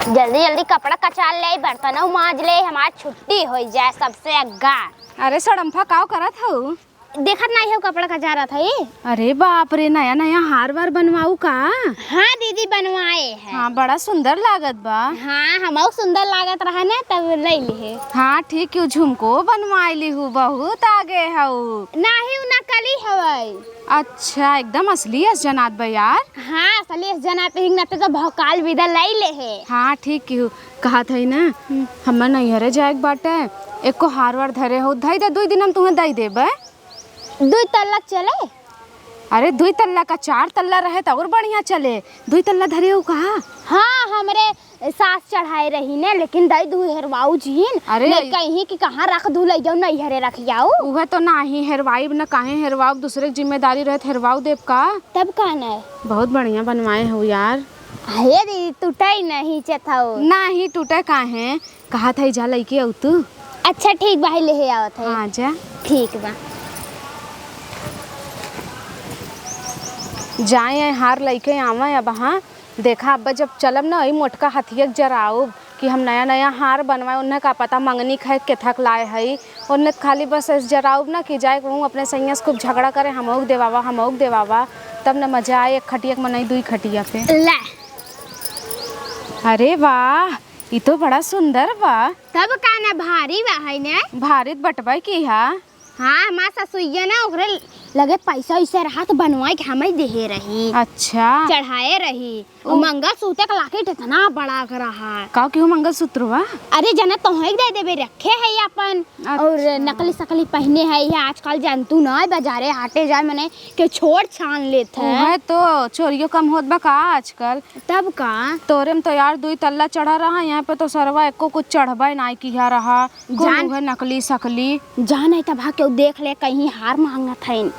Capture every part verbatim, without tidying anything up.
जल्दी जल्दी कपड़ा कचार ले, बर्तनों माज ले, हमार छुट्टी होइ जाए सबसे अग्गा। अरे सड़म्फा, काव करत हऊ? देखत नाहीं हऊ कपड़ा कचारत हई? अरे बाप रे, नया नया हार वार बनवाऊ का? हाँ दीदी, बनवाए हैं। हाँ, बड़ा सुंदर लागत बा। हाँ, हमहू सुंदर लागत रहा ना, तब ले लिहे। हाँ, ठीक, क्यों झुमको बनवाए लिहू, बहुत आगे हऊ। नाहीं, उ नकली हवई। अच्छा, एकदम असली अस जनात बा यार। हाँ, असली अस जनात ही, ना तो भौकाल विदा लई ले है। हाँ, ठीक किहू। कहत हई ना, हम्म। हम्मे नैहरे जाए के बाटे, एको हार वार धरे हो, धई दे, दुई दिन हम तुहें दई देबे। दुई तल्ला चले? अरे, दुई तल्ला का चार तल्ला रहे त और बढ़िया चले। दुई तल्ला धरे हो का? हाँ, हमरे सास चढ़ाए रही ने, लेकिन दई दू हेरवाऊ जिन। अरे। नहीं कहीं कि कहाँ रख दू, लई जाऊ, नैहरे रख जाऊ। उहे तो नाही हेरवाइब न, काहे हेरवाउब, दूसरे के जिम्मेदारी रहे त हेरवाउ देब का? तब का न? बहुत बढ़िया बनवाए हो यार। हे दीदी, टूटई नहीं चथऊ। नाही टूटे काहे, कहत हई जा लइके आऊ तू। अच्छा ठीक बा, हई लेहे आवत हई। हाँ जा। ठीक बा। जाए हार लइके आवे अब। हाँ, देखा, अब जब चलब न, ई मोटका हथिया के जराउब कि हम नया नया हार बनवाए, उन्हें का पता मंगनी खाए केथक लाए हई, उन्हें खाली बस ऐस जराउब न कि जाए कहूँ अपने सैया से खूब झगड़ा करे, हमहू के देवावा, हमहू के देवावा, तब न मजा आए एक खटिया के मनई दुई खटिया पे। ले। अरे वाह, ई तो बड़ा सुंदर बा। तब का न, भारी बा है न? भारी त बटबे की हा। हाँ, हमार ससुइया ना ओकरे लगे पैसा वैसा रहा त बनवाए के हमें देहे रही। अच्छा। चढ़ाए रही। ओ। और मंगलसूत्र का लॉकेट इतना बड़ा के रहा। का केहू मंगलसूत्र बा? अरे जना तोहे के दे देबे, रखे है अपन। अच्छा। और नकली सकली पहने है, ये आजकल जानतू ना, बाजारे हाटे जाए मने के छोड़ छान लेत है। उहे तो, चोरियो कम होत बा का आजकल? तब का? तोरे में तो यार दुई तल्ला चढ़ा रहा, यहाँ पे तो सरवा एको कुछ चढ़बे नाई किहा रहा। कुल जान उहे नकली सकली। जान है तब केहू देख ले, कहीं हार मांगत हईन।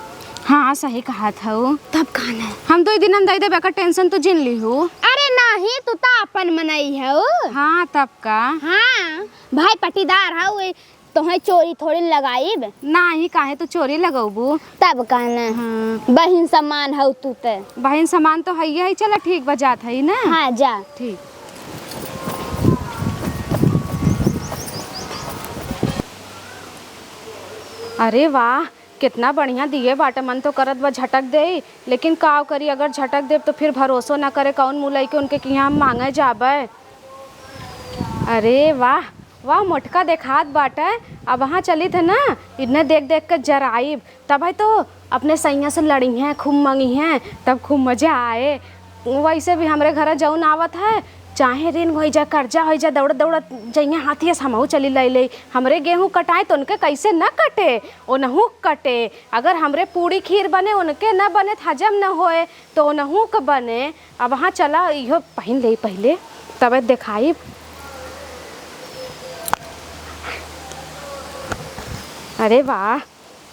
हाँ, सही कहत हऊ। तब का न? हम दुई दिन में दे देबे, एकर टेंशन तू जिन लिहू। अरे नाही, तू तो अपन मनई हऊ। हाँ, तब का? हाँ, भाई पटीदार हऊ, तोहे चोरी थोड़ी लगाइब। नाही, काहे तू चोरी लगौबू? तब का न? हाँ। बहिन समान हऊ तू ते। बहिन समान तो हइये है। चला ठीक बा, जात हई ना। हाँ, जा। ठीक। अरे वाह, केतना बढ़िया दिए बाटे। मन तो करत बा झटक देई, लेकिन काव करी, अगर झटक देब तो फिर भरोसो ना करे कौन मुँह लइके उनके किहाँ हम माँगे जाबे। अरे वाह, वाह, मोटका देखात बाटे। अब वहाँ चलित है ना, इन्हें देख देख के जराइब, तब है तो अपने सैया से लड़िहें, खूब मंगिहें, तब खूब मजा आए। वैसे भी हमरे घरे जौन आवत है, चाहे ऋण होइ जाए, कर्जा होइ जाए, दौड़त दौड़त जइहें हाथिये से हमहू चली लइ लेई। हमरे गेहूँ कटाए तो उनके कैसे न कटे, ओनहू कटे। अगर हमरे पूड़ी खीर बने, उनके न बने, त हजम न होए, तो ओनहू के बने। अब हाँ, चला, इहो पहिन लेई पहिले, तबे देखाइब। अरे वाह,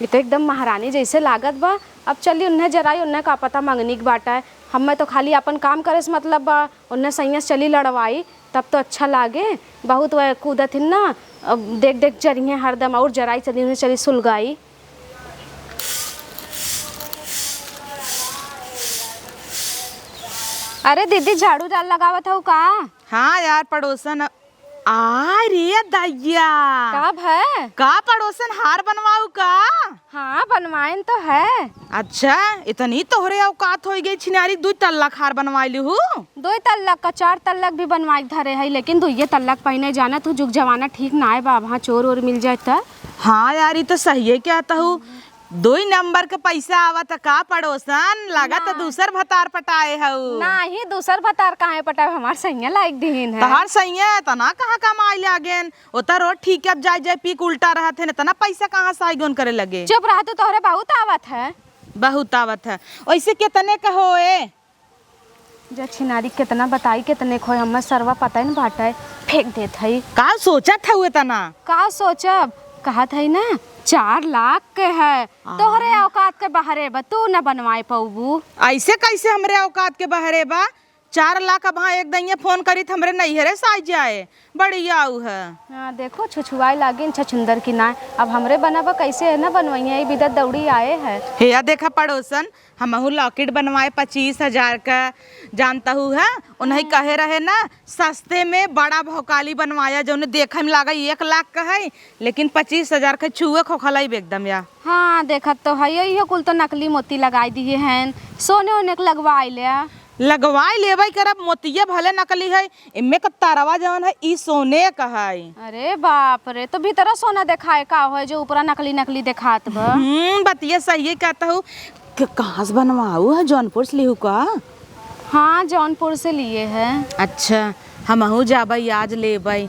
ई तो एकदम महारानी जैसे लागत बा। अब चली उन्हें जराई, उन्हें का पता मंगनी के बाटा है। हमें तो खाली अपन काम करे से मतलब बा, उन्हें सैया से चली लड़वाई, तब तो अच्छा लागे। बहुत वह कूदत हिन ना, अब देख देख जरिहें हरदम, और जराई चली, उन्हें चली सुलगाई। अरे दीदी, झाड़ू जाल लगावत हऊ का? हाँ यार, पड़ोसन। आ रे दैया। का भय? का पड़ोसन, हार बनवाऊ का? हाँ, बनवाइन तो है। अच्छा, इतनी तोहरे औकात होइ गई छिनारी, दुई तल्ला हार बनवाइ लिहू? दुई तल्ला का चार तल्ला भी बनवाइ के धरे है, लेकिन दुइये तल्ला पहिने। जानत हू, जुग जमाना ठीक ना आए बा, वहाँ चोर ओर मिल जाए त। हाँ यार, ई तो सहिए कहत हऊ। दुई नंबर के पैसा आवत का पड़ोसन, लागत ना। दूसर भतार पटाए हऊ। नाही, दूसर भतार काहे पटाए, हमार सैया लाइक दिहिन है। तहार सैया एतना कहाँ कमाए लागेन? ओ त रोज ठीक अब जाए जाए पी के उल्टा रहत है, एतना पैसा कहाँ से आइगोन करे लगे? चुप रह तू, तोहरे बहुत आवत है। बहुत आवत है। ओइसे केतने का होए? जा छिनारी, केतना बताई, केतने खोए, हमें सरवा पता ही न बाटे, फेंक देत हई। का सोचत हऊ एतना? का सोचब, कहत हई ना, चार लाख के है, आ। तोहरे औकात के बाहरे बा, तू न बनवाए पउबू। ऐसे कैसे हमरे औकात के बाहरे बा? चार लाख अब हाँ एक दइया फोन करी त हमरे नैहरे से आइ जाए, बढ़िया उ है। हाँ, देखो, छुछुआए लागिन छछुंदर की नाय। अब हमरे बनब कैसे है ना बनवइया, ई बिदा दौड़ी आए है। हे या देखा पड़ोसन, हमहू लॉकेट बनवाए पच्चीस हजार का, जानता हूँ है, उन्हीं हाँ। कहे रहे ना, सस्ते में बड़ा भौकाली बनवाया, जौन देखे में लागे एक लाख का है, लेकिन पच्चीस हजार का छुए खोखलाई एकदम या। हाँ, देखत तो है, इहो कुल तो नकली मोती लगाई दिए हैं, सोने ओने के लगवाई ले। लगवाई लेबै करब, मोतिये भले नकली है, इम्मे का तारवा जवन है, ई सोने का है। अरे बाप रे, तो भीतरा सोना देखाए का होय जो ऊपरा नकली नकली देखात बा? हम्म, बतिया सही कहत हूँ। क-, कहाँ से बनवाऊ है, जौनपुर से लिहू का? हाँ, जौनपुर से लिए है। अच्छा, हमहू जाबै, आज लेबै।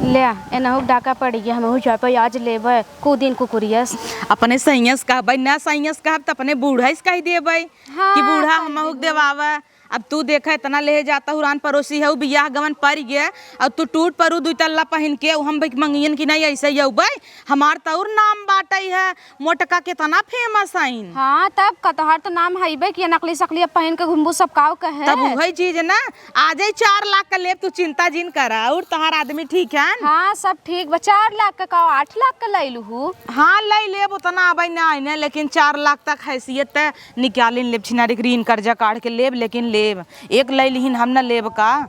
ले, एनहू डाका पड़ गया, हमहू जाबै, आज लेबै। कूदिन कुकुरियस। अपने सैयस कहबै, ना सैयस कहब त अपने बूढ़ा से कह देबै हाँ, कि बूढ़ा कह हमहू देबै। देवावा। अब तू देखा, इतना लेहे जाता हूँ, रान पड़ोसी है, उ बियाह गवन पर गए, और तू टूट परू दुई तल्ला पहिन के, उ हम भाई मंगियन की नहीं, ऐसे ही अउबै। हमार तो और नाम बाटई है, मोटका कितना फेमस हईन। हाँ, तब का, तोहार तो नाम हईबे कि नकली सकली अब पहिन के घूमबू, सब काव कहे। तब उहई चीज ना, आ जाई चार लाख का लेब, तू चिंता जिन करा। और तोहार आदमी ठीक है? हाँ, सब ठीक बा। चार लाख का, का आठ लाख का लई लूहू? हाँ, लई लेब, उतना अबै ना है ना, लेकिन चार लाख तक हैसियत निकालिन लेब, छिनारी के ऋण कर्जा काढ़ के लेब, लेकिन लेब। एक लई लिहिन, हम न लेब का?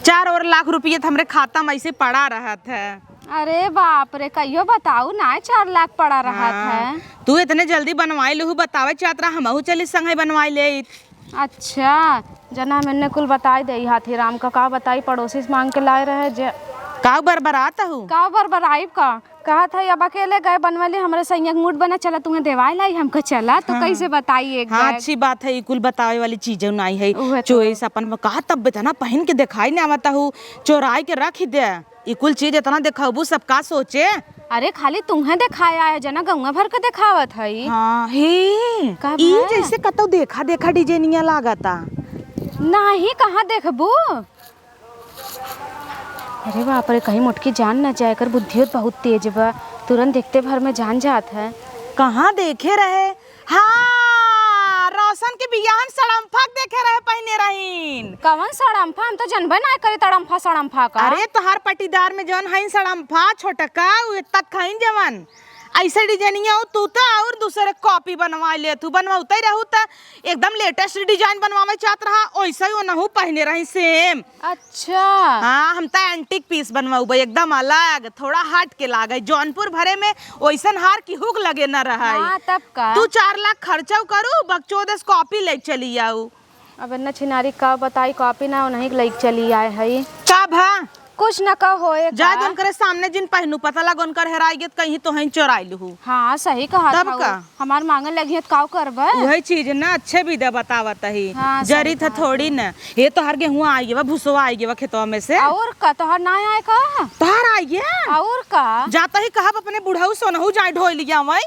चार और लाख रुपये त हमरे खाता में ऐसे पड़ा रहत है। अरे बाप रे, कहियो बताऊ ना, चार लाख पड़ा रहत हाँ, है। तू इतने जल्दी बनवाई लूहू, बतावे चाहत रहा, हमहू चली संगे बनवाई ले। अच्छा, जना मैंने कुल बताई दे हाथी राम का, का बताई, पड़ोसी से मांग के लाए रहे जे। का बरबरात हूँ? का बरबराइब का? कहत है, "अब अकेले गए बनवली, हमरे सैया के मूड बना, चला तुम्हें देवाई लाई।" हमको चला, तो हाँ। कैसे बताई एक हाँ, बार? अच्छी बात है, ई कुल बतावे वाली चीजें नाई है। उहे तो। चोइस अपन में कहा, तब इतना पहिन के देखाई ना आवता हूँ, चोराई के रख ही दे। ई कुल चीज इतना देखाबू, सब का सोचे? अरे, खाली तुम्हें देखाया है, जना गौवा भर के देखावत है। हाँ, हे, का ई भाई? जैसे कतौ देखा देखा डिजाइनिया लागता। नाही, कहाँ देखबू? अरे बाप रे, कहीं मोटकी जान ना जाए, एकर बुद्धियो बहुत तेज बा, तुरंत देखते भर में जान जात है। कहाँ देखे रहे? हाँ, रोशन के बियाहन सड़म्फा देखे रहे, पहिने रहीन। कवन सड़म्फा? हम तो जनबे ना करी तड़म्फा सड़म्फा का। अरे, तोहार पटीदार में जवन हईन सड़म्फा छोटका, उ तक हईन जवन। ऐसे डिजाइनिया हो तू तो और दूसरे कॉपी बनवा ले, तू बनवाते ही रहू त एकदम लेटेस्ट डिजाइन बनवावे चाहत रहा, ओइसे ही ओनहु पहिने रही सेम। अच्छा। हाँ, हम त एंटीक पीस बनवाउबे, एकदम अलग, थोड़ा हट के लागे। जौनपुर भरे में ओइसन हार केहू के लगे न रहे। हाँ, तब का? तू चार लाख खर्चा करू, बकचोदस कॉपी ले चली आऊ। अब इतना छिनारी का बताई, कॉपी ना उन्हीं के लइक चली आए हई। का भा? कुछ न का होए जा का? उनकरे सामने जिन पहनू, पता लग उनकर हेराई गए त कहीं तोहई चोराई लूहू। हाँ, सही कहा तब था का? वो। हमार मांगे लगी है त काव करबे? उहे चीज ना, अच्छे विदा बतावत ही। हाँ, जरी सही था कहा थोड़ी तू। ना। ये तोहार गेहूं आई गवा, भुसवा आई गवा खेतवा में से। और का, तोहार ना आए का? तोहार आई गया? और का? जाता ही कहब अपने बुढ़ऊ सोनहू जाए ढोई लिया वही।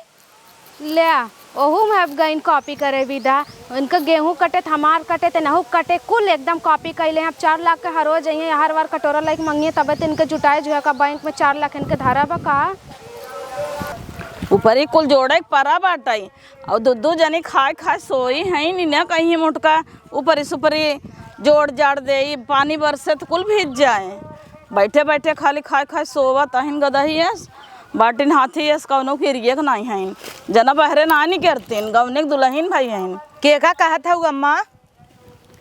ल्या, ओहू में अब गइन कॉपी करे विदा। इनका गेहूं कटे त हमार कटे, त नहू कटे, कुल एकदम कॉपी कइले हैं। अब चार लाख के हर रोज अइहें, हर बार कटोरा लाइक मंगिए, तबे त इनके जुटाए जुआ का बैंक में चार लाख इनके धरा बा का? ऊपरी कुल जोड़े के परा बाटई, और दू दू जनी खाए खाए सोई हैं, नी ना कहीं मोटका ऊपरी सुपरी जोड़ जाड़ देई, पानी बरसे त कुल भीज जाए। बैठे बैठे खाली खाए खाए सोवत अहिन गदहियस, बाटिन हाथीयस, कौनो किरियक नाहीं हइन। जना बहरे ना निकरतिन, गौने के दुलहिन भई हइन। के का कहत हऊ अम्मा?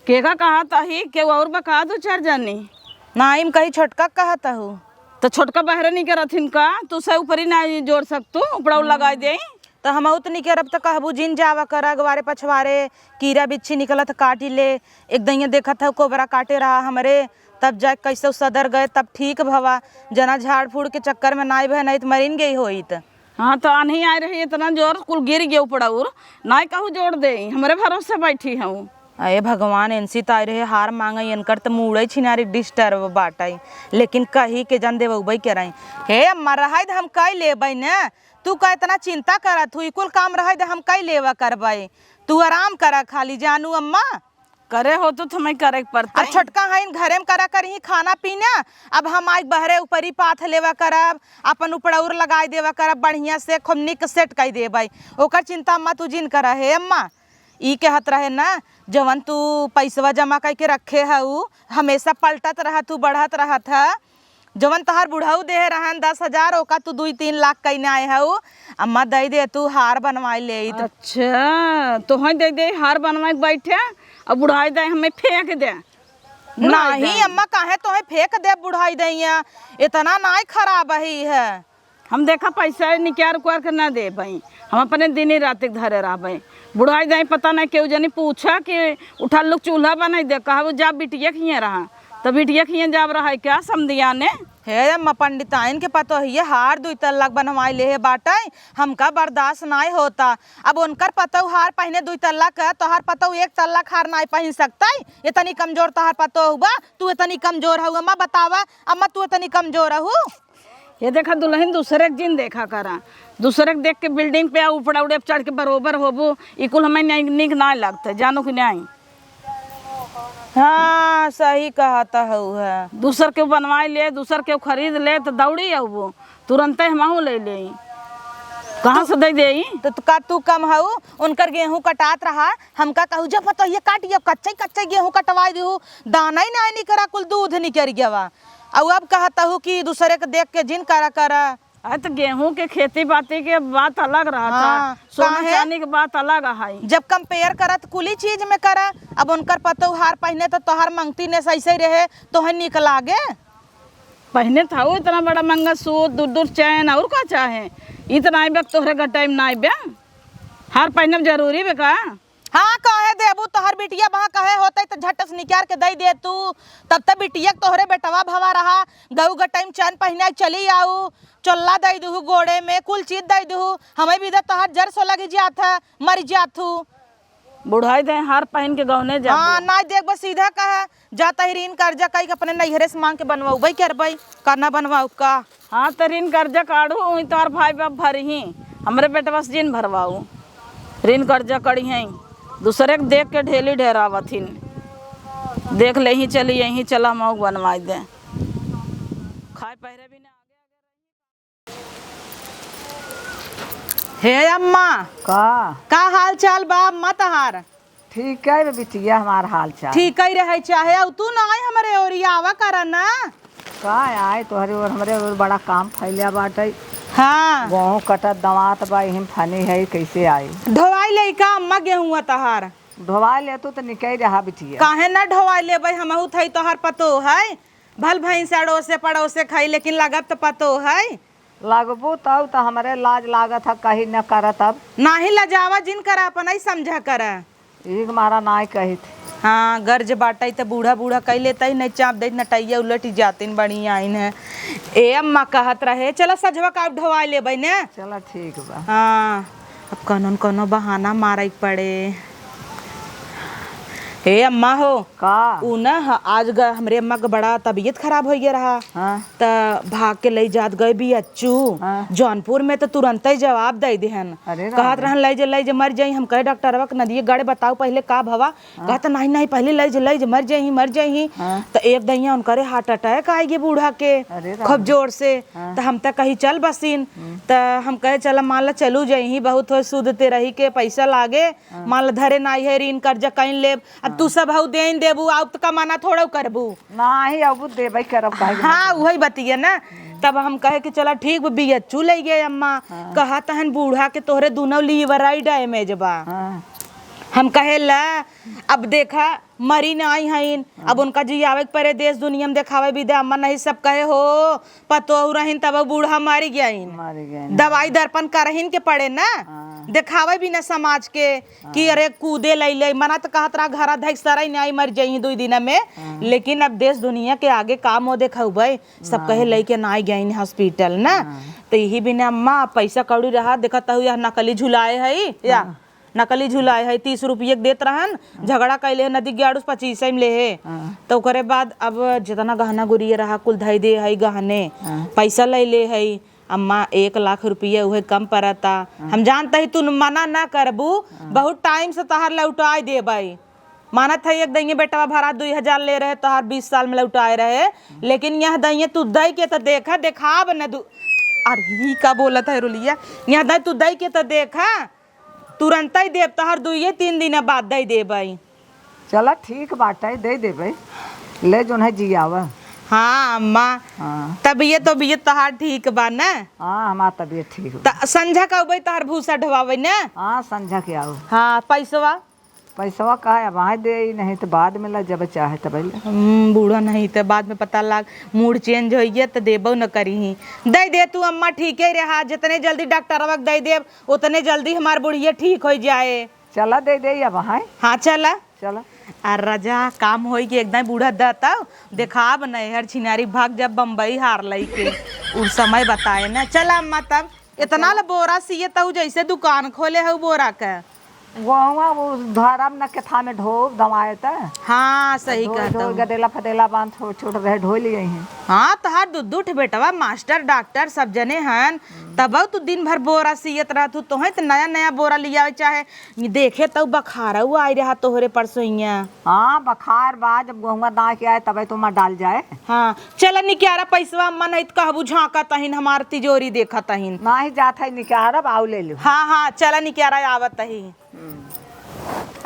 के का कहत अही? केहू और बा का दू चार जनी? नाहीं, हम कही छोटका कहत हऊ। त छोटका बहरे निकरथिन का? तू से ऊपरी ना जोड़ सकतू, उपड़ा लगाई देई। त हमहू त निकरब त कहबू जिन जावा कर अगवारे पछवारे, कीरा बिच्छी निकलत काटी ले। एक दइया देखत हऊ कोबरा काटे रहा हमरे, तब जाए कैसे सदर गए तब ठीक भवा। जना झाड़ फूड़ के चक्कर में नाई भए, नाई त मरिन गई होइत। हाँ, त आन्ही आए रही इतना जोर, कुल गिर गए उपड़ौर, नाई कहू जोड़ देई, हमरे भरोसे बैठी हऊ। अरे भगवान, इनसी त आए रहे हार मांगे, इनकर त मूड़े छिनारी डिस्टर्ब बाटई, लेकिन कही के जन देवउबई के रही। हे अम्मा, रहै द हम कई लेबई न, तू का इतना चिंता करत हू? ई कुल काम रहै द हम कई लेवा करबई, तू आराम करा खाली जानू अम्मा। करे हो तो तुम्हें करे के पड़ता अब है। छोटका हईन घरे में करा करही खाना पीना, अब हम आइक बहरे ऊपरी पाथ लेवा करब, अपन उपड़ौर लगाई देवा करब, बढ़िया से खूब निक सेट कई देबई, ओकर चिंता अम्मा तू जिन करा। हे अम्मा, ई कहत रहे ना, जवन तू पैसवा जमा कइके रखे हऊ, हमेसा पलटत रहत हू, बढ़त रहत ह। जवन तोहार बुढ़ऊ देहे रहन दस हजार, ओका तू दुई तीन लाख कइने आए हऊ। अम्मा, दइ दे तू, हार बनवाइ लेइत। अच्छा, तोहइ दइ दे हार बनवाइ के बइठे, अउ बुढ़ाइ दइ हमें फेंक दे। बुढ़ाइ नाहीं दइ। अम्मा, काहे तोहइ फेंक दे बुढ़ाइ दइया? एतना नाहीं खराब ही है। हम देखा पैसा निकार उकार के ना देबइ, हम अपने दिनी राति के धरे रहबइ। बुढ़ाइ दइ पता नाहीं केहू जनी पूछा कि उठा लुक चूल्हा बनाइ दे, कहबो जा बिटिया के हियाँ रहा, त बिटिया के हियाँ जाब रहइ का समधियाने? हे अम्मा, पंडिताइन के पतोहिए हार दुइ तल्ला के बनवाइ लेहे बाटइ, हमका बर्दाश्त नाहीं होता। अब उनकर पतोह हार पहिने दुइ तल्ला क, तोहार पतोह एक तल्ला क हार नाहीं पहिन सकतइ? एतनी कमजोर तोहार पतोह बा, तू एतनी कमजोर हऊ अम्मा, बतावा अम्मा, तू एतनी कमजोर हऊ? ये देखा दुलहिन, दूसरे के जिन देखा करा, दूसरे के देख के building पे आ उपड़ा उड़े चढ़ के बरोबर होबू, ई कुल हमें नहीं, नीक नाहीं लगतइ, जानू कि नाहीं? हाँ, सही कहत हऊ है। दूसर केहू बनवाइ ले, दूसर केहू खरीद ले, त दौड़ी अउबू, तुरंतइ हमहूँ लइ लेई। कहाँ से दइ देई? त, त का तू कम हऊ? उनकर गेहूँ कटात रहा, हमका कहू, "जब पतोहिए काटिए, कच्चइ कच्चइ गेहूँ कटवाइ दिहू, दानइ नाहीं निकरा, कुल दूध निकरि गवा।" अउ अब कहत हऊ कि दूसरे के देख के जिन करा करा। अरे, त गेहूँ के खेती बाती के बात अलग रहत ह, हाँ, सोना काहे? चानी के बात अलग है। जब compare करत कुली चीज में करा, अब उनकर पतोह हार पहिने त तोहार मंगती ने सही सही रहे, तोहे नीक लागे? पहिने त हऊ इतना बड़ा मंगलसूत्र, दूर दूर चैन, अउर का चाहे? इतना आइबे तोहरे गटाई में ना आइबे, हार पहिनब जरूरी बे का? हाँ, काहे देबू? तोहर बिटिया बहाँ कहे होतइ त झट से निकार के दइ देतू, तब त बिटिया के तोहरे बेटवा भवा रहा, गऊ गटाई में चैन पहिनाइ चली आऊ, चोल्ला दइ दुहू गोड़े में, कुल चीज दइ दुहू, हमइ भी दे तोहर जर सो लगी जात ह, मरि जात हू। बुढ़ाई दे हार पहिन के गौने जाबू। हाँ, नाहीं देखबे सीधा कहे, जा तही ऋण कर्जा कइ के अपने नैहरे से मांग के बनवाउबइ करबइ, का ना बनवाउब का? हाँ, त ऋण कर्जा काढ़ू, उहीं तोहर भाई बाप भरिहीं, हमरे बेटवा से जिन भरवाऊ। ऋण कर्जा करिहैं, दूसरे के देख के ढेली ढेरावत हिन। देख लेहीं चली, यहीं चला मऊ बनवाइ दे। खाए पहिरे भी ना। हे अम्मा, का? का हाल चाल बा अम्मा तहार? ठीक है बे बिटिया, हमार हाल चाल। ठीक ही रहे चाहे, अउ तू ना आए हमरे ओरिया, आवा करा ना। का आए तोहरे ओर, हमरे ओर बड़ा काम फैल्या बाटइ। हाँ। गेहूँ कटत दवात बा, इहिम फनी है, कैसे आई? ढोवाइ लेइ का अम्मा गेहूँ तहार? ढोवाइ ले तू त निकल रहा बिटिया। काहे ना ढोवाइ लेबइ, हमहू थई तोहर पतोह है। भल भैंस अड़ोसे पड़ोसे खाई, लेकिन लगब त पतोह है। लगबू तब त हमरे लाज लागत ह, कही न करत अब। नाहीं लजावा जिन करा, अपनइ समझा करा। एक मारा नाहीं कहित। हाँ, गर्ज बाटइ त बूढ़ा बूढ़ा कहि लेतइ, नहीं चाप देत नटइया उलटि जातिन बड़ी आइन है। ए अम्मा कहत रहे, चला सझवा का ढोवाइ लेबइ ने। चला ठीक बा। हाँ, अब कौनो न कौनो बहाना मारइ के पड़े। हे अम्मा हो, का? ऊ ना ह-, आज ग-, हमरे अम्मा के बड़ा तबीयत खराब होइ गया रहा। हाँ। त भाग के लइ जात गए बीएचयू। हाँ। जौनपुर में त तुरंतइ जवाब दइ देहन। अरे राम कहत रे। रहन, "लइ जे, लइ जे, मर जाई।" हम कहे, "डॉक्टरवा के नदिये गड़े बताऊ पहिले का भवा।" हाँ। कहत, "नहीं, नहीं, पहिले लइ जे, लइ जे, मर जाई, मर जाई।" हाँ। त एक दइया उनकरे heart attack आइ गे बूढ़ा के, अरे राम खूब रे। जोर से। हाँ। त हम त कही, "चल बसिन।" हम्म। त हम कहे, "चल, मान ला चलू जइहीं, बहुत हो सुध ते रही के पैसा लागे।" हाँ। मान ल धरे नाहीं है, ऋण कर्जा कइन लेब। अब तू हाँ। सब हऊ देइन देबू, आउब त कमाना थोड़उ करबू। नाहीं, अब देबइ करब, काहे के हाँ, ना देबू? उहइ बतिया ना। हम्म। तब हम कहे कि चला ठीक बा, बीएचयू लइ गए अम्मा। हाँ। कहत हन बूढ़ा के तोहरे दुनौ liver ही damage बा। हाँ। हम कहे ला, अब देखा, मरी नाहीं हइन, अब हाँ। उनका जियावे के परे देश दुनिया में देखावे बिदा अम्मा नहीं सब कहे हो, पतोहू रहिन तब बूढ़ा मरि गइन। मरि गइन। दवाई दर्पण करहिन के पड़े ना, हाँ। देखावे भी ना समाज के कि हाँ। अरे कूदे लइ ले, मना त कहत रहा घरा धइक सरई नाहीं मरि जइहीं दुइ दिन में, हाँ। लेकिन अब देश दुनिया के आगे का मुँह देखउबइ, सब कहे हाँ। लइके नाहीं गइन hospital ना, हाँ। त इही बिना अम्मा पैसा कौड़ी रहा, देखत हऊ यह नकली झुलाए हई, या हाँ। नकली झुलाए है, तीस रुपये के देत रहन, हाँ। झगड़ा कइले है, नदी ग्यारह सौ पच्चीस में ले है। हाँ। त ओकरे बाद अब जितना गहना गुरिया रहा, कुल धइ दे है गहने, हाँ। पैसा लइ ले है। अम्मा, एक लाख रुपया उहे कम परता। हाँ। हम जानत ही तू मना ना करबू, हाँ। बहुत time से तहार लौटाइ देबइ। मानत है एक दइये बेटवा भरा दुइ हजार ले रहे, तहार बीस साल में लौटाए रहे, लेकिन यह दइये तू दइ के त देखा, देखाब न दू-, अरे, ई का बोलत है रुलिया, यह दइ तू दइ के त देखा, तुरंतै देब, तोहार दुइये तीन दिन बाद दइ देबै। चला ठीक बाटै, दइ देबै, ले जौन है जियावा। हाँ अम्मा, हाँ। तबियत तबियत तोहार ठीक बा न? हाँ, हमार तबियत ठीक बा। त संझा क अउबै तोहार भूसा ढोवावै न? हाँ, संझा के आउ। हाँ, पैसवा? पैसवा का है, अब आए दे, नहीं तो बाद में ला जब चाहे तब ले। हम्म, बूढ़ा नहीं तो बाद में पता लाग, mood change होइए तो देबो न करिहीं। दइ दे तू अम्मा, ठीके रहा, जितने जल्दी डॉक्टरवा के दइ देब, उतने जल्दी हमार बुढ़िया ठीक होइ जाए। चला दइ दे अब, हाँ? हाँ, चला। चला। आ राजा, काम होई कि एकदम बूढ़ा दा तब देखाब नैहर छिनारी भाग जब बम्बई हार लई के। उ समय बताए ना। चला अम्मा तब। इतना ल बोरा सिए तउ जैसे दुकान खोले हउ बोरा के। गोहुआ वो धरम न केथा में ढोब दवाए त। हाँ, सही ढोई, कहत ढोई हूँ। गदेला फदेला बांध छोट छोट रहे ढोई लिए हैं। हाँ, तोहार दू दू ठे बेटवा मास्टर डॉक्टर सब जने हन, तब तू दिन भर बोरा सियत रहत हूँ। तोहे त नया नया बोरा लियावे चाहे देखे तउ बखारऊ आइ रहा तोहरे परसोइया। हाँ, बखार बा, जब गोहुआ दाए के आए तबे तो मर डाल जाए। हाँ, चला निक्यारा पैसवा, अम्मा नहीं त कहबू झाँकत अहिन, हमार तिजोरी देखत अहिन। नाही जात है निक्यारा, आउ ले लू। हाँ, हाँ, चला निक्यारा आवत अही।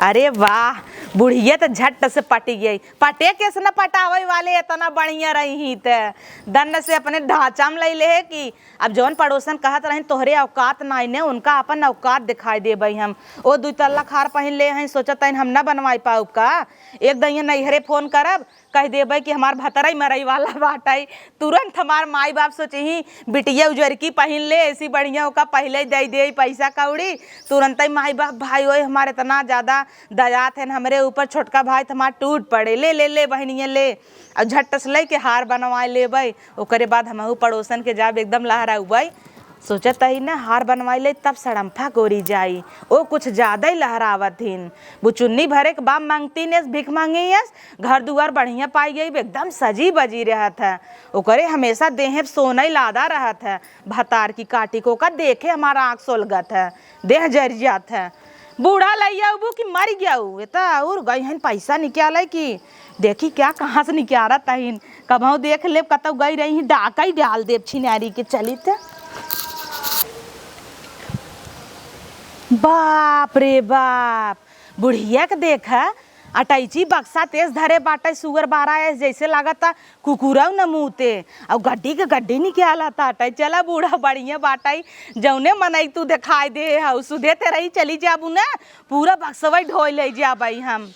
अरे वाह, बुढ़िया त झट से पटि गई। पटे के से न पटावे वाले इतना बढ़िया रही ही त दंड से अपने ढांचा में लइ ले है कि अब जौन पड़ोसन कहत रहिन तोहरे औकात नाई ने, उनका अपन औकात दिखाई देबई हम। ओ दुई तल्ला खार पहिन ले हईं, सोचत हईं हम न बनवाई पाउब का? एक दइया नैहरे फोन करब, कहि देबइ कि हमार भतरई मरई वाला बाटइ। तुरंत हमार माई बाप सोचिहीं, बिटिया उजरकी पहिन ले, ऐसी बढ़िया ओका पहिले दइ देई पइसा कौड़ी। तुरंतइ माई बाप, भाई ओए, हमार एतना ज्यादा दया थेन हमरे ऊपर, छोटका भाई त हमार टूट पड़े, ले, ले, ले, बहिनिया, ले। अउर झट्ट से लइके हार बनवाए लेबइ। ओकरे बाद हमहू पड़ोसन के जाब, एकदम लहराउबइ। सोचत हई न, हार बनवाई ले, तब सड़म्फा गोरी जाई, ओ कुछ ज्यादा ही लहरावत हिन। बुचुन्नी भरे के बाप मांगती नेस, भीख मांगी यस, घर दुआर बढ़िया पाई गई, एकदम सजी बजी रहत है। ओकरे हमेशा देहे सोनई लादा रहत है, भतार की काटी को का देखे हमारा आँख सोलगत है, देह जरि जात है। बूढ़ा लइया उबू कि मरि गया उ, ये त अउर गई हन पैसा निकाले की देखी क्या कहाँ से निकारा तहिन, कबहूँ देख लेब, कतौ गई रही, डाका ही डाल देब छिनारी के, चली त। बाप रे बाप, बुढ़िया के देखा, अटैची बक्सा तेज धरे बाटे, सुअर बारा है, जैसे लागता कुकुरौ न मूते। अउ गड्डी के गड्डी निकाला ताटे। चला बूढ़ा बढ़िया बाटे, जौने मनई तू देखाई दे हऊ, सुधे ते रही चली जाबू न, पूरा बक्सवई ढोई लइ जाबइ हम।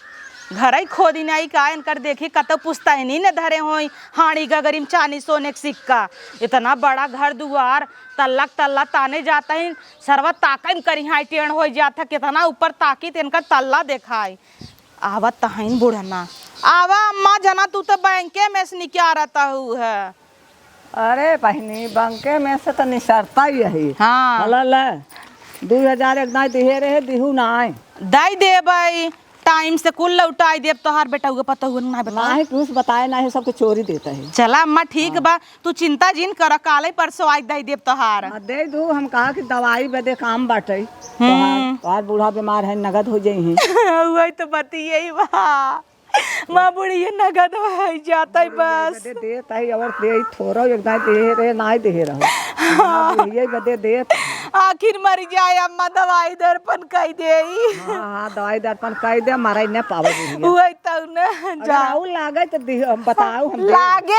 घरई खोदी नाई का, इनकर देखी कतौ पुस्तैनी न धरे होई, हाड़ी गगरी में चानी सोने के सिक्का। इतना बड़ा घर दुआर, तल्ला क तल्ला ताने जात ही, सरवा ताकई में करिहाई टेढ़ होइ जात है, कितना ऊपर ताकी त इनकर तल्ला देखाई। आवत तहईन बुढ़ना। आवा अम्मा, जना तू त बैंके में से निकारा तहू है। अरे बहिनी, बंके में से त निसरता ही यही। हाँ। हला ले, दुई हजार एक दाई दिहे रहे, दिहू नाई। दाई देबई, टाइम से कुल लौटाई देब, तोहार बेटउआ पतउआ ना बताओ। नाही, कुछ बताए नाही, सबके चोरी देता है। चला अम्मा, ठीक हाँ। बा, तू चिंता जिन कर, काले परसों आई दाई देब तोहार। हाँ, दे दू, हम कहा कि दवाई बदे काम बाटे। हम्म। तोहार, तोहार बूढ़ा बीमार है, नगद हो जाई है। वही तो बतिये बा। माँ बुढ़िया नगद होइ जाता है बस। दे, दे, ताई, और दे, ई थोड़ा एक दाई दे रहे, नाई दे रहो। हाँ। बुढ़िया बदे दे। आखिर मर जाए अम्मा, दवाई दर्पण कई दे। हाँ, हाँ, दवाई दर्पण कई दे, मरा ही ना पावे बुढ़िया। वही तो न अगर जा। और लागे तो दे, हम बताओ, हम दे। लागे।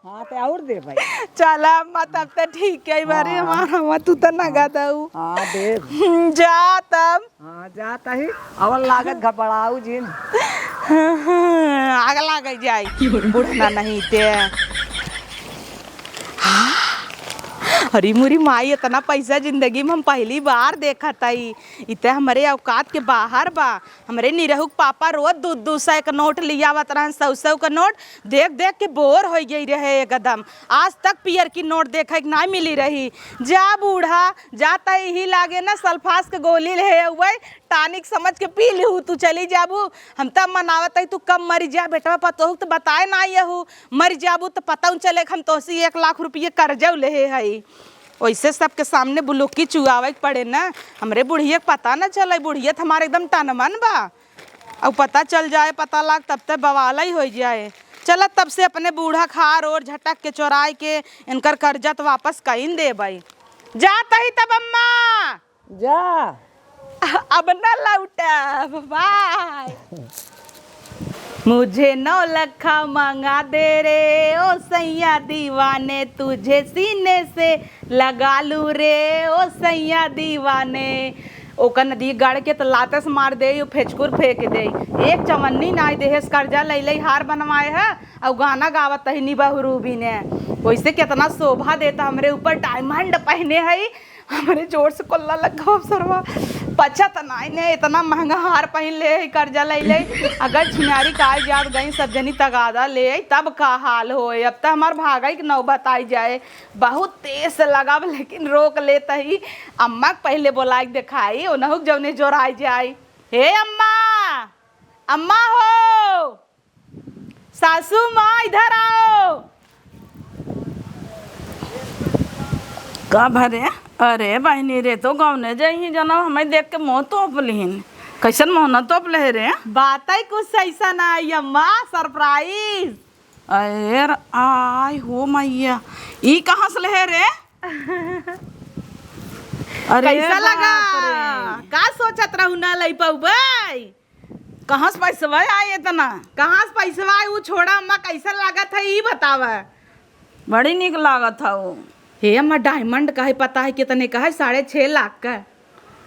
हाँ, तो और दे भाई। चला अम्मा, तब तो ठीक है, बारे हाँ। हमारा अम्मा, तू तो नगद हऊ। हाँ, दे। जा तब। हाँ, जात ही, अवल लागत घबराऊ जिन। आग लाग जाई, बुढ़ना नहीं ते। हाँ, अरे मोरी माई, इतना पैसा जिंदगी में हम पहली बार देखत हई। इ ते हमरे औकात के बाहर बा। हमरे निरहू के पापा रोज दू दू सौ के नोट लियावत रहन, सौ सौ के नोट। देख देख के बोर होइ गई रहे एकदम। आज तक पियर की नोट देखे के ना मिली रही। जा बूढ़ा, जा त यही लागे ना सल्फास के गोली ले अउए, टॉनिक समझ के पी लिहू, तू चली जाबू। हम तब मनावत हई, तू कब मरी जा, बेटवा पतोह त बताए ना यहू, मरी जाबू त पता न चले कि हम तोहसी एक लाख रुपये कर्जउ लेहे हई। ओइसे सबके सामने बुलुकी चुआवे के पड़े ना, हमरे बुढ़िया के पता न चले, बुढ़िया त हमारे एकदम टनमन बा। अउ पता चल जाए, पता लाग, तब त बवाल ही होइ जाए। चलत तब से अपने बूढ़ा खार ओर झटक के चोराए के इनकर कर्जा त वापस कइन देबई। जात ही तब अम्मा। जा। अब न लौटब, बाय। मुझे नौ लखा मंगा दे रे, ओ सैया दीवाने, तुझे सीने से लगा लूँ रे, ओ सैया दीवाने। ओकर नदी गड़ के त लाते से मार दे, यू फेचकुर फेंक दे। एक चवन्नी नाई देहेस, कर्जा लैले हार बनवाए है, अउ गाना गावत तही निबहू रूबी ने। वैसे केतना शोभा देता, हमरे ऊपर डायमंड पहिने हई, हमरे जोर से कोल्ला लग गवा सरवा। पचा त नाई ने, इतना महंगा हार पहिन ले हई, कर्जा लैले। अगर छिनारी का आई जात गई, सब जनी तगादा ले आई, तब का हाल होए। अब त हमार भागई के नौबत आई जाए। बहुत तेज से लगाव, लेकिन रोक लेत ही। अम्मा के पहिले बोलाइ के देखाई, ओनहु के जौने जोराइ जाई। हे अम्मा, अम्मा हो, सासू माँ इधर आओ। का भरे? अरे बहिनी रे, तो गौने जइहीं जना, हमें देख के मुँह तोप लिहिन। कैसन मुँह न तोप ले रे? बातै कुछ ऐसा ना आई अम्मा, सरप्राइज। अरे, आय हो मैया, ई कहाँ से लहे रे? अरे कैसा लगा? बाप रे। का सोचत रहू ना लई पउबै? कहाँ से पैसवा आई इतना? कहाँ से पैसवा आई, ऊ छोड़ा अम्मा, कैसन लागत है ई बतावा। बड़ी नीक लागत है ऊ। हे अम्मा, डायमंड का है, पता है कितने का है? साढ़े छह लाख का।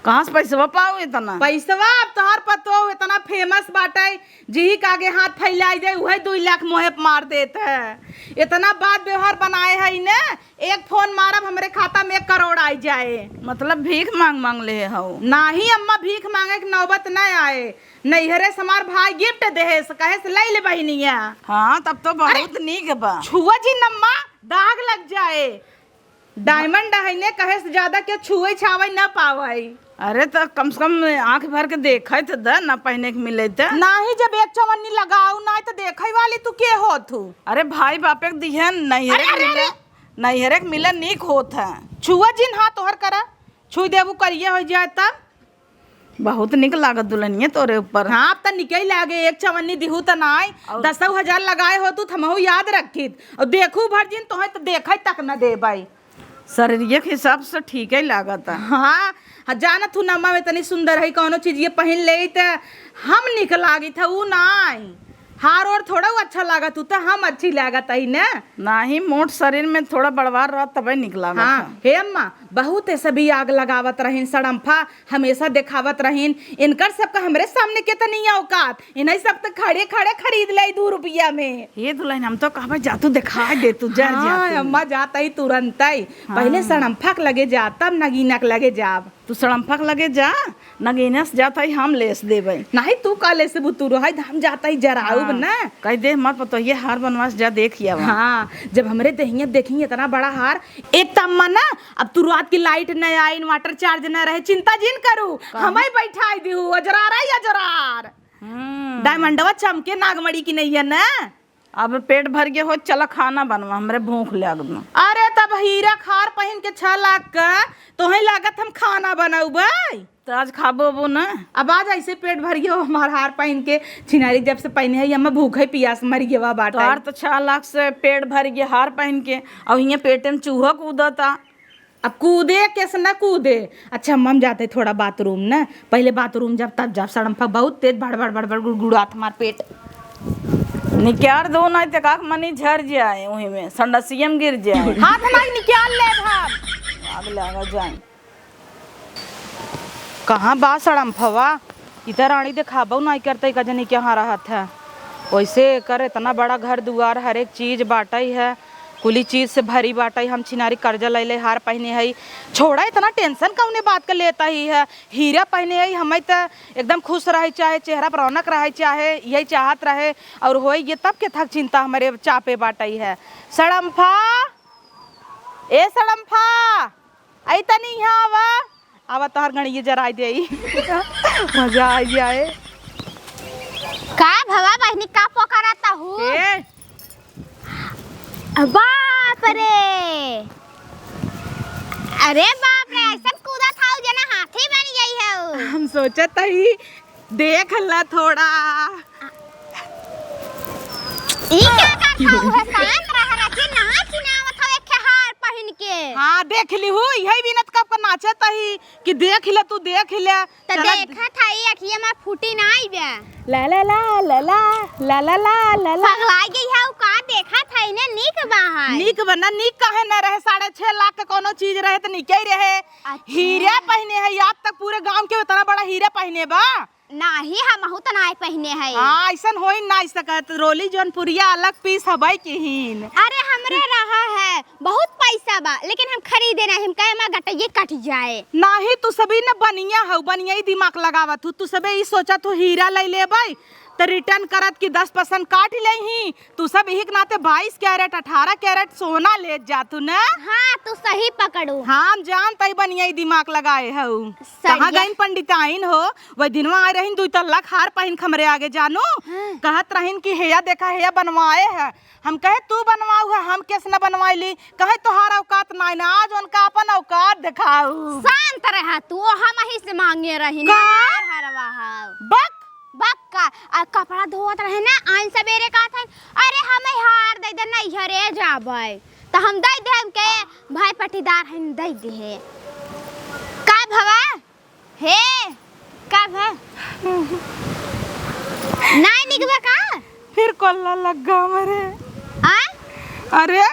कहाँ से पैसवा पाओ इतना? पैसवा अब तोहार पतो इतना फेमस बाटे, जिही के आगे हाथ फैलाई जाए, उहे दुई लाख मोहे पे मार देत है। इतना बात व्यवहार बनाए है इने, एक फोन मारब हमरे खाता में एक करोड़ आई जाए। मतलब भीख मांग मांग ले हौ? नाही अम्मा, भीख मांगे के नौबत न आए। नैहरे से हमार भाई गिफ्ट देहे से कहे से ले ले बहिनिया। हाँ, तब तो अरे, बहुत नीक बा। छुआ जिन अम्मा, दाग लग जाए। डायमंड है ने, कहे से ज्यादा के छुए छावे न पावे। अरे त कम से कम आँख भर के देखे त द, ना पहने के मिले त। नाही, जब एक चवन्नी लगाऊ ना त देखे वाली तू के होत हू? अरे भाई बापे के दिहे, नैहरे अरे, के अरे, मिले, अरे। नैहरे के मिले नीक होत है। छुआ जिन हाथ तोहर करा, छुई देबू करिया हो जाए तब। बहुत निक लागत दुल्हनिया तोरे ऊपर। हाँ, अब त निके लागे, एक चवन्नी दिहू त नाई, और दसौ हजार लगाए होतू त हमहू याद रखित। और देखू भर जिन तोहे त देखे तक न देबै। शरीरिया के हिसाब से ठीके लागत है। हाँ, हाँ, जानत हूँ नमा में इतनी सुंदर है, कौनो चीज ये पहिन ले त हम निक लागित है, ऊ नाई। हार ओर थोड़ा अच्छा लागत हूँ त हम अच्छी लागत है न। नाही, मोट शरीर में थोड़ा बड़वार रहत तबे निक लागत हाँ, है। हे अम्मा, बहुत ऐसे भी आग लगावत रहिन सड़म्फा, हमेशा देखावत रहिन, इनकर सबका हमरे सामने केतनी औकात, इन्हई सब त खड़े खड़े खरीद ले दू रुपया में। हे दुल्हन, हम तो कहबे जा तू देखा दे, तू जर जा हाँ, तू। अम्मा जात ही तुरंत ही। हाँ। पहले सड़म्फा के लगे जा, तब नगीना के लगे जाब। तू सड़म्फा के लगे जा, नगीना से जात ही हम लेस देबे। नाही, तू का लेस बु, तू रहे, हम जात ही जराउब हाँ। ना। कह दे हमार पतोहिए हार बनवा से जा देख आवा। हाँ, जब हमरे देहिया देखी इतना बड़ा हार, एक त अम्मा ना, अब तू रात की लाइट न आई, इन्वर्टर चार्ज न रहे, चिंता जिन करू, कहाँ? हमें बैठाई दिहू, अजरार आई अजरार। हम्म। डायमंडवा चमके नागमणि की नैया ना। अब पेट भर गया हो, चला खाना बनवा, हमरे भूख लाग बा। अरे तब हीरा खार पहिन के छह लाख का, तोहे लागत हम खाना बनौबै? त आज खाबो वो ना। अब आज ऐसे पेट भर गया हो हमार हार पहिन के, छिनारी जब से पहिने है, हम भूखे पियास मर गया बाटा। तोहार तो छह लाख से पेट भर गया हार पहिन के, और हियाँ पेटे में चूहा कूदता। अब कूदे कैसे न कूदे। अच्छा, हम जाते थोड़ा बाथरूम न, पहले बाथरूम जब तब जब सड़म्फा बहुत तेज भड़ भड़ भड़ भड़ गुड़गुड़ात हमार पेट। निकाल दो, नहीं तो काक मनी झर जाए, वही में संडसियम गिर जाए। हाथ नहीं निकाल ले हम। आग लगा जाए। कहाँ बा सड़म्फवा? इधर आनी देखाबो नाई करतै, का जनी कहाँ रहत है। वैसे एकर इतना बड़ा घर दुआर, हर एक चीज बाटै है, कुली चीज से भरी बाटै। हम छिनारी कर्जा लैले हार पहिने हई, छोड़ा, इतना टेंशन कौने बात का लेत ही है। हीरा पहिने हई, हमें त एकदम खुश रहै चाहे, चेहरा पर रौनक रहै चाहे, यही चाहत रहे, और होई ये तब के थक चिंता हमरे चापे बाटै है। सड़म्फा, ए सड़म्फा, आई तनी यहाँ आवा, आवा तोहर गणिये जराई देई। मजा आ जाए। का भवा बहिनी, का पकड़त हू? ए। बाप रे, अरे बाप रे, ऐसन कूदत हऊ जना हाथी बन गई हऊ। हम सोचत हई देख ला थोड़ा। ई का करत हऊ? शांत रह, रची ना चिनावत हऊ एक हार पहिन के। हाँ, देख लिहू, यही बिनत कब का नाचत ही। देख ले, तू देख ले। त चला। देखत हई, अखिया में फूटी नाई बे। ला ला ला ला ला। पगलाई गई है, उ का देखत हई ने, नीक बा है। नीक बा ना, नीक काहे ना रहे, साढ़े छह लाख के कोनो चीज रहे त नीके ही रहे। अच्छा। हीरा पहिने है, आज तक पूरे गांव के उतना बड़ा हीरा पहिने बा। नाही, हमहू त नाय पहिने है। हाँ, ऐसन होई नाय सकत। रोली जौनपुरिया अलग पीस हबै किहिन। अरे, हमरे रहा है, बहुत पैसा बा, लेकिन हम खरीदे नाही, हम कहे हमार गटइये कट जाए। नाही, तू सभी न बनिया हऊ, बनिया ही दिमाग लगावत हू। तू सबे ई सोचत हू हीरा लइ लेबै, त return करत कि दस percent काट लेही। तू सब इही के नाते बाईस कैरेट, अठारह कैरेट सोना लेत जातू न। हाँ, तू सही पकड़ू। हाँ, हम जानत हई बनिया ही दिमाग लगाए हऊ। सही कहाँ है। गइन पंडिताइन हो? वही दिनवा आए रहिन, दुई तल्ला खार पहिन के हमरे आगे जानू। हाँ। कहत रहिन कि हेया देखा, हेया बनवाए है। हम कहे, "तू बनवाऊ है, हम केस न बनवाइली?" कहे, "तोहार औकात नाई ना, आज उनका अपन औकात देखाऊ।" शांत रहा तू, हमही से मांगे रहिन, का? हमार हरवा हऊ। बक। बक का, आ कपड़ा धोवत रहे ना, आइन सबेरे कहत हन, "अरे, हमें हार दे दे, नैहरे जाबै।" त हम दे दे, हम के भाई पट्टीदार हन, दे दे है। का भवा? हे, का भा? नाय निकबा का? फिर कोल्ला लग गा हमरे। आ? अरे,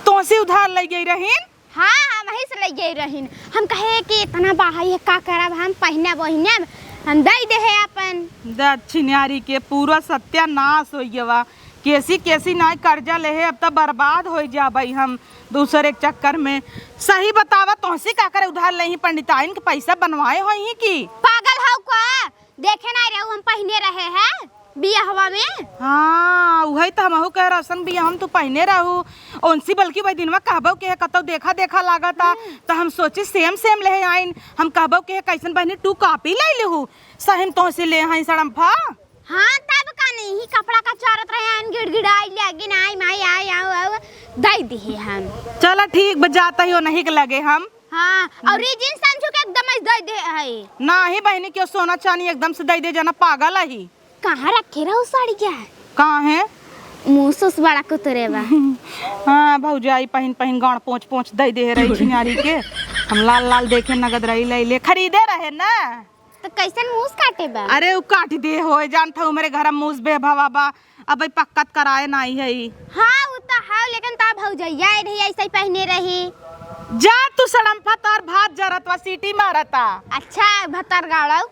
तोसी उधार लइ गई रहिन? हाँ, हमही से लइ गई रहिन। हम कहे कि इतना बाहर ये का करब, हम पहिनब ओहिनब, हम दइ देहे अपन। दक्षिणारी के पूरा सत्यानाश होइ गवा। केसी केसी नाय कर्जा लेहे, अब त बर्बाद होइ जाबइ हम। दूसरे के चक्कर में। सही बतावा, तोहसी का करे उधार लेही, पंडिताइन के पैसा बनवाए होइही की? पागल हऊ का? देखे नाई रहू हम पहिने रहे हैं बियाहवा में? हाँ, उहइ त हमहू कह रसन बियाह में तू पहिने रहू। ओनसी बल्कि वही दिनवा कहबो के कतौ देखा देखा लागता, हम्म। त हम सोची same same लेहे आइन। हम कहबो के कइसन बहिनी two copy लइ लेहू, सही में तोहसे लेहे हई सड़म्फा। हाँ, तब का नहीं, ही कपड़ा का चारत रहे, आइन गिड़गिड़ाई लगी, "नाई माई, आय, आओ, आओ," दइ दिहे हम। चला ठीक बा, जात ही ओनही के लगे हम। हाँ, अउर ई जींस समझू के एकदम ऐसे दइ दे है। नाही बहिनी, केहू सोना चानी एकदम से दइ दे, जना पागल अही। कहाँ रखे रहू साड़ी क्या? कहाँ है? मुँह सुस बड़ा कुतरे बा। हाँ, भौजाई पहिन पहिन गाँड़ पोंछ पोंछ दइ दे रही छिनारी के। हम लाल लाल देखे नगद रही, लइ ले, खरीदे रहे ना। त कइसन मूस काटे बा? अरे, उ काट दे होए, जानत हऊ, हमरे घर में मूस बेभवा बा। अब ई पक्कत कराए नाई है ई। हाँ, उ त है, लेकिन ता भौजइया आए रही, ऐसे ही पहिने रही। जा तू सड़म्फा, तोर भात जरत बा, सीटी मारता। अच्छा, भतर गाड़ौ।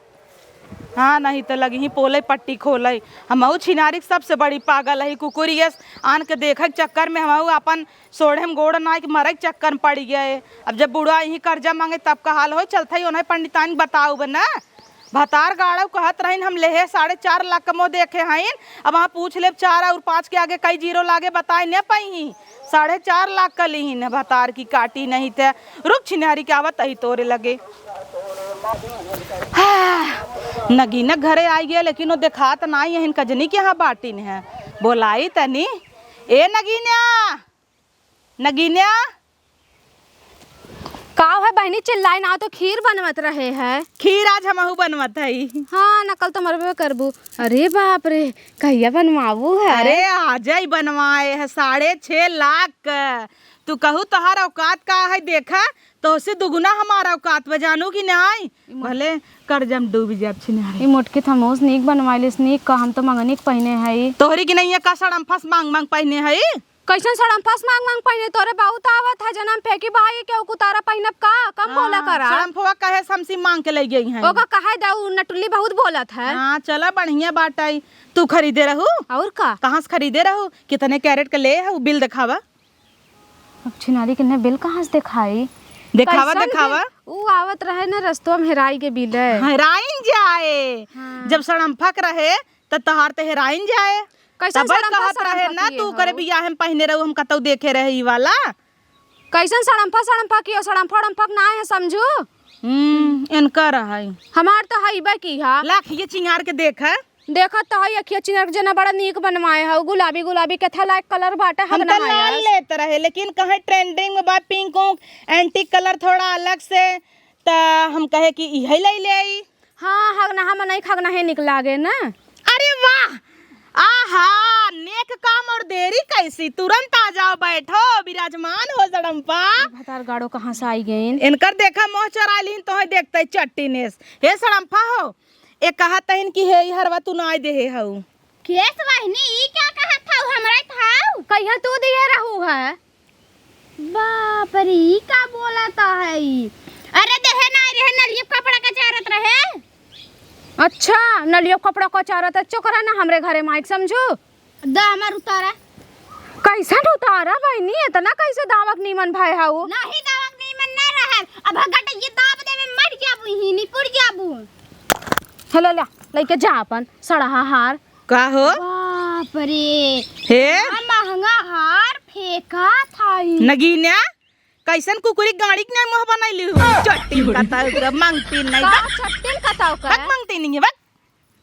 हाँ, नहीं त लगिही पोलइ पट्टी खोलइ। हमहू छिनारी के सबसे बड़ी पागल है, कुकुरियस आन के देखे के चक्कर में हमहू अपन सोढ़े में गोड़ नाइ के मरे के चक्कर में पड़ि गए। अब जब बुढ़वा इहीं कर्जा माँगे तब का हाल होई, चलथई ओनहे पंडिताइन बताउब न। भतार गाड़व कहत रहिन हम लेहे साढ़े चार लाख क मो देखे हइन, अब वहाँ पूछ लेब चार अउर पाँच के आगे कई जीरो लागे बताइ न पइहीं। साढ़े चार लाख क लिहिन भतार की काटी नहीं ते रुक छिनहरी के आवत अही तोरे लगे। हाँ, नगीना घरे आइ गए लेकिन वो देखात नाई है, कजनी के यहाँ बाटिन है, बोलाई तनी। ए नगीना, नगीना। काव है बहिनी, चिल्लाई ना, तो खीर बनवत रहे है। खीर आज हमहू बनवत हई। हाँ, नकल तो मरबे करबू। अरे बाप रे, कहिया बनवाबू है? अरे आजइ बनवाए है, साढ़े छह लाख क। तू कहू तोहार औकात का है, देखा, तोहसे दुगुना हमार औकात बा, जानू कि नाई? भले कर्जा में डूबि जाब छिनारी। ई मोटकी थमोस नीक बनवाइलिस, नीक का, हम तो मंगनी के पहिने हई। तोहरी की नइया का सड़म्फस माँग माँग पहिने हई? कइसन सड़म्फस माँग माँग पहिने? तोरे बहुत आवत है, जनम फेंकी बहाई के उकुतारा पहिनब का? कम बोला हाँ, करा। सड़म्फवा कहे से हमसे माँग के लइ गई हैं। ओका कहे दे, उ नटुल्ली बहुत बोलत है। हाँ, चला बढ़िया बाटइ। तू खरीदे रहू? अउर का? कहाँ से खरीदे रहू? कितने कैरेट के ले है, उ बिल देखावा। अब छिनारी के ने बिल कहाँ से देखाई? देखावा, कइसन देखावा। बिल? उ आवत रहे न रस्तवा में हेराइ के बिल है। हेराइन जाए। हाँ। जब सड़म्फक रहे त तहार त हेराइन जाए। कइसन तबइ सड़म्फा, कहत रहे सड़म्फा न, किए तू करे हो? बियाहे में पहिने रहू, हम कतौ देखे रहे ई वाला। कइसन सड़म्फा, सड़म्फा कियो, सड़म्फा, उड़म्फा के नाहीं है समझू। हम्म, इनकर है। हमार त हइबे की हा। लाख ये चिंगार के देख है। देखत त हई अखिया चिनर के जना बड़ा नीक बनवाए हउ, गुलाबी गुलाबी केथा लायक कलर बाटे, हम हगना त है लाल यार। लेत रहे, लेकिन कहे ट्रेंडिंग में बा पिंक उंक, एंटीक कलर थोड़ा अलग से, त हम कहे कि इहे ले लेई। हाँ, हगना हम नहीं खगना है निक लागे ना। अरे वाह, आहा, नेक काम और देरी कैसी, तुरंत आ जाओ, बैठो, विराजमान हो सड़म्पा। ई भतार गाड़ो कहाँ से आई गइन? इनकर देखा मोह चोराइ लिहिन, तोहे देखते चट्टिनेस। हे सड़म्पा हो, ए कहत हइन कि हे ई हरवा तू नाइ देहे हऊ। केस बहिनी, ई का कहत हऊ? हमरा थाऊ। कहिया तू दिहे रहू है? बाप रे, ई का बोलत है ई? अरे देहे नाइ रहे, नलिया कपड़ा कचारत रहे। अच्छा, नलिया कपड़ा कचारत है, चोकरा ना हमरे घरे माइक समझू। द हमार उतारा। कैसन उतारा बहिनी, इतना कैसे दावक नीमन भय हऊ? नहीं, दावक नीमन नहीं रहे। अब गटैया दाब देवे, मर जाबू, ही निपुर जाबू। हेलो, ला, लइके जा अपन सड़हा हार। का हो? बाप रे। हे? आ महंगा हार फेंका था ई। नगीना, कैसन कुकुरी गाड़ी के मुंह बनैली हो? चट्टिन कतौ के, मंगतिन नहीं का बा। चट्टिन कतौ के? बक मंगतिन नहीं है, बक।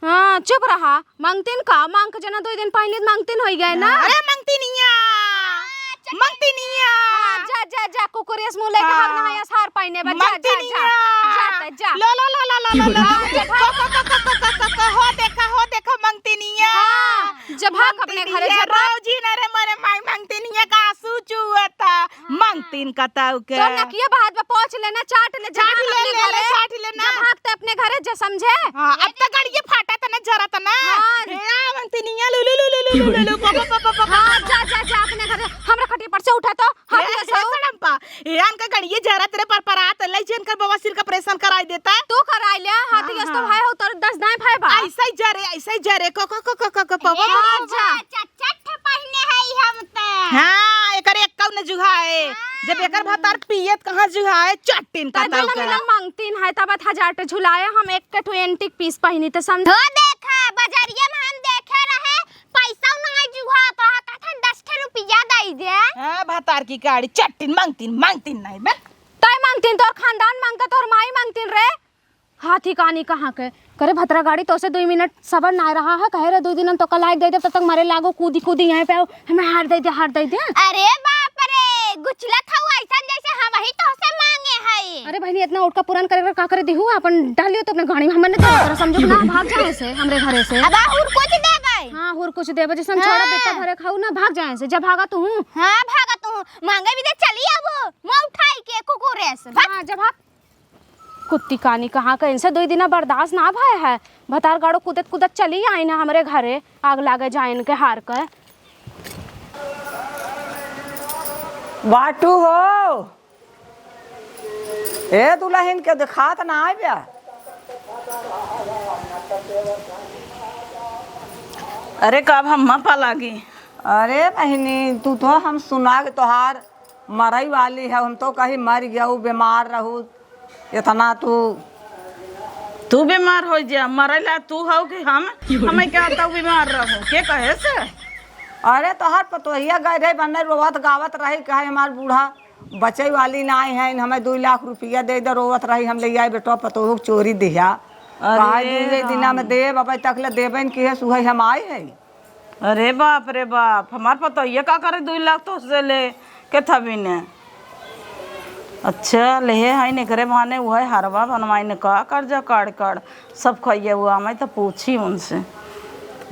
हाँ, चुप रहा। मंगतिन का? मंग के जना दो दिन पहले मंगतिन होई गए ना। अरे मंगतिनिया। मंगतिनिया। हाँ, जा, जा, जा, कुकुरेस मुंह लेके हाँ। हगना है, हार पाइने बा। जा, जा, जा। मंगतिनिया। जा, जा। लो, लो, लो, लो, लो, लो, लो। हाँ, जा, भाग। को, को, को, हो देखा, हो देखा, मंगतिनिया। हाँ, जा भाग अपने घरे, मंगतिनिया, जा भाग। बाबूजी ना रे, मरे माई मंगतिनिया का आंसू चुअता। हाँ। मंगतिन कतौ के। तो नकिया बहात बा, पोंछ लेना, चाट ले, जा चाट भाग ले, अपने ले, ले, घरे। चाट लेना। जा भाग ते अपने घरे, जा समझे। हाँ, अब तो गड़िया फाटा तना, जरा तना। हाँ। हे, आ, मंगतिनिया, लू, लू, लू, को, को, को, को, को, हाँ, जा, जा, जा अपने घरे। हमरा खटिया पर से उठा तो। हाँ, ए, ये ए, सड़म्पा, ए, इनका गड़िए जरत रे, पर परात, ले जे इनकर बवासीर का ऑपरेशन कराई देता। तू कराई ले, हाँ, हाँ, तो यस तो हाँ। भाई हो, तोर दस दाएं भाई बा। ऐसे ही जरे, ऐसे ही जरे, को, को, को, को, को, को, पवा। ए, हाँ, जा। चा-, चा-, चट्ट पहिने है ई हम ते। हाँ, एकर एक कौ न जुहा है। हाँ। जब एकर भतार पियत कहाँ जुहा है, चट्टिन का तब तौका। मिलन मंगतिन है, तब हजार टे झुलाए, हम एक के ठो एंटीक पीस पहिनी, तो समझ। हो देखा, बजरिया में हम देखे रहे, पैसा नाहीं जुहा, तो कथन दस ठे रुपया दई दे। हाँ, भतार की गाड़ी, चट्टिन मंगतिन, मंगतिन नाहीं बे। तय मंगतिन, तोर खानदान मंगता, तोर माई मंगतिन रे। हाथी कानी कहाँ के? करे भतरा गाड़ी, तोसे दुई मिनट सबर नाहीं रहा है, कहे रे दुई दिन हम तोका लाइक दे दे, तब तक मरे लागो, कूदी कूदी यहाँ पे आओ, हमें हार दे दे, हार दे दे। अरे बाप रे, गुचलत हऊ ऐसन जैसे हम ही तोसे मांगे हई। अरे बहिनी, इतना उठका पुरान करे का करे दिहू, अपन डालियो तो अपने गाड़ी में, हमने तो तोरा समझो कि ना, भाग जाए से, हमरे घरे से। अब हुर कुछ देबै। हाँ, हुर कुछ देबै, जैसे हम छोड़ा हाँ। बेटा भरे खाऊ ना, भाग जाए से, जब भागा तू। हाँ, भागा तू, मांगे भी दे, चली अब, मुँह उठाई के कुकुरे से, भाग। हाँ, जब भाग। कुत्ती कानी कहाँ के, इनसे दुई दिना बर्दाश्त ना भय है। भतार गाड़ो कूदत कूदत चली आई ना हमरे घरे, आग लागे जाए इनके हार के। बाटू हो, ए दुलहिन के देखात ना आव्या। अरे कब हम पा लागी। अरे बहिनी, तू तो हम सुना के तोहार मरई वाली है, हम तो कही मर गयू, बीमार रहू, इतना तू। तू बीमार होइ जा, मरई ला तू हऊ कि हम? हमें क्या तू बीमार रहू, के कहे से? अरे तोहार पतोहिया गए रहे बन्ने रोवत गावत रही, कहे हमार बूढ़ा बचई वाली नाहीं है, हमें दुई लाख रुपया दे दे, रोवत रही, हम ले आए बेटवा पतोहू के चोरी दिहा। अरे कहा दुई दिना में हाँ। देब, अब तक ले देबे न किहे, सुहई हम आए है। अरे बाप रे बाप, हमार पतोहिया का करे दुई लाख तोहसे ले के थबी ने। अच्छा, लेहे हईन एकरे बहाने उहै हरवा बनवाइन, का कर्जा काढ़ काढ़ सब खइया हुआ, हमें तो पूछी उनसे।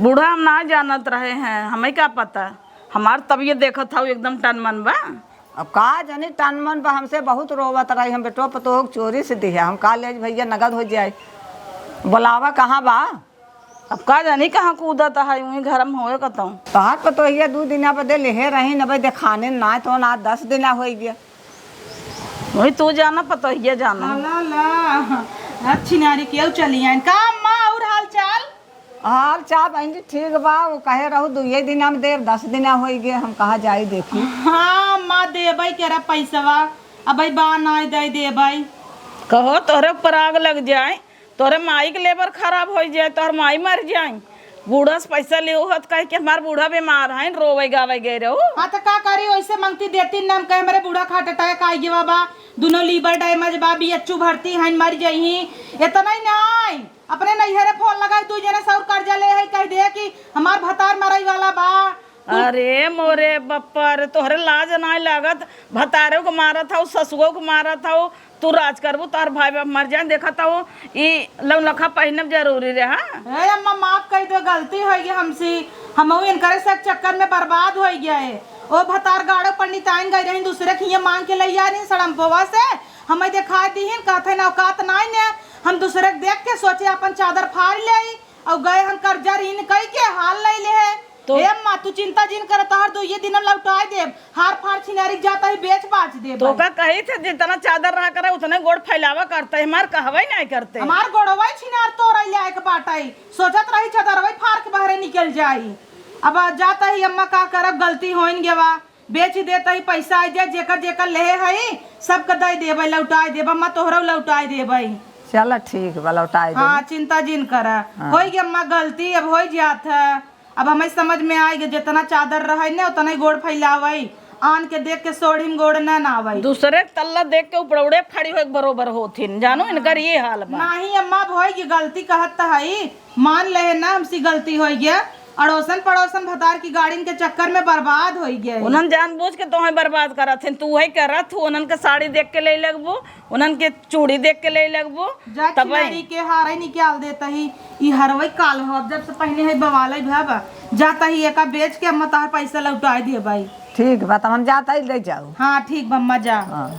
बूढ़ा हम ना जानत रहे हैं, हमें का पता, हमार तबियत देखत हऊ एकदम टनमन बा। अब का जानी टनमन बा, हमसे बहुत रोवत रही, हम बेटवा पतोह के चोरी से दिहे, हम का ले भैया नगद हो जाए, बोलावा कहाँ बा? अब का जानी कहाँ कूदत है, उहीं घर में होए कतहूँ। तोहार पतोहिया दू दिना बदे लेहे रही न, भाई देखाने ना तो ना दस दिना होइ गया। वही तू जाना, पतोहिया जाना। ला, ला, ला। अच्छी नारी केहू चली आइन। का अम्मा और हाल चाल? हाल चाल बहन जी ठीक बा, वो कहे रहू दुइये दिना में देब, दस दिना होइ गए, हम कहा जाई देखी। हाँ अम्मा, देबै केरा पैसवा, अबै बा नाय दे देबै। कहो तोहरे ऊपर आग लग जाए। तोरे माई के लेबर खराब होइ जाए, तोहर माई मर जाए। बूढ़ा से पैसा लेहू हत कहे कि हमार बूढ़ा बीमार है, रोवे गावे गए रहू। हाँ, तो का करी, वैसे मंगती देती न, हम कहे, "हमरे बूढ़ा के heart attack आइ गवा बा, दुनो liver damage बा, B H U भर्ती हैं, मर जइहीं।" इतना ही नाहीं, अपने नैहरे फोन लगाई, दू जने से और कर्जा ले है, कह दे कि हमार भतार मरई वाला बा, अरे मोरे बप्पा रे, तोहरे लाज नाहीं लागत? भतारो के मारत हऊ, ससुओ के मारत हऊ, तू राज करबू, तोहर भाई बाप मर जाए। देखत हऊ, ई लौलखा पहिनब जरूरी रहे, हाँ? ए अम्मा, माफ कइ दो, गलती होइ गई हमसे। हमहू इनकरे सब चक्कर में बर्बाद होइ गए। ओ भतार गाड़ो पंडिताइन गई रही, दूसरे के हियाँ मांग के लइ आ रही सड़म्पवा से, हमें दिखाई दीहिन, कहत है ना औकात नाहीं ने। हम दूसरे के देख के सोचे अपन चादर फाड़ लेई, अउ गए हम कर्जा ऋण कई के हाल लइ ले है। तो ए अम्मा, तू चिंता जिन कर, तोहर दुइये दिन में लौटाई देब। हार फार छिनारी जात ही बेच बाच देब। तो का कही थे, जितना चादर रहा करे उतने गोड़ फैलावा करते, हमार कहवा ही नाहीं करते। हमार गोड़वा ही छिनार तोड़ ले आए के बाटे, सोचत रही चादरवा ही फाड़ के बाहरे निकल जाई। अब जात ही अम्मा, का करब, गलती होइन गेवा, बेच देत ही, पैसा आ जाए, जेकर जेकर लेहे हई सबके दइ देबै, लौटाई देब अम्मा, तोहरो लौटाई देबै। चला ठीक बा, लौटाई देब। हाँ, चिंता जिन करा। हाँ। होइ गई अम्मा गलती, अब होइ जात है। अब हमें समझ में आइ गई, जितना चादर रहै ने उतना ही गोड़ फैलावै, आन के देख के सोढ़ी में गोड़ न नावै। दूसरे के तल्ला देख के उपड़ौड़े खड़ी होइ के बरोबर होथिन, जानो इनकर ये हाल बा। नाहीं अम्मा, अब होइ गई गलती, कहत त हई, मान लेहे ना हमसे गलती होइ गया। अड़ोसन पड़ोसन भतार की गाड़िन के चक्कर में बर्बाद होइ गया। उन्हन जानबूझ के तोहे बर्बाद करत हैं, तू वही करत हू, उन्हन के साड़ी देख के ले लगबू, उन्हन के चूड़ी देख के ले लगबू, जा तब छिनारी के हारे निकाल देत ही। ई हरवई काल हो, अब जब से पहने है बवाले भब, जात ही एका बेच के अम्मा तोहर पैसा लौटाई देबै। ठीक बा, तब हम जात ही, ले जाओ। हाँ ठीक बा अम्मा, जा। हाँ।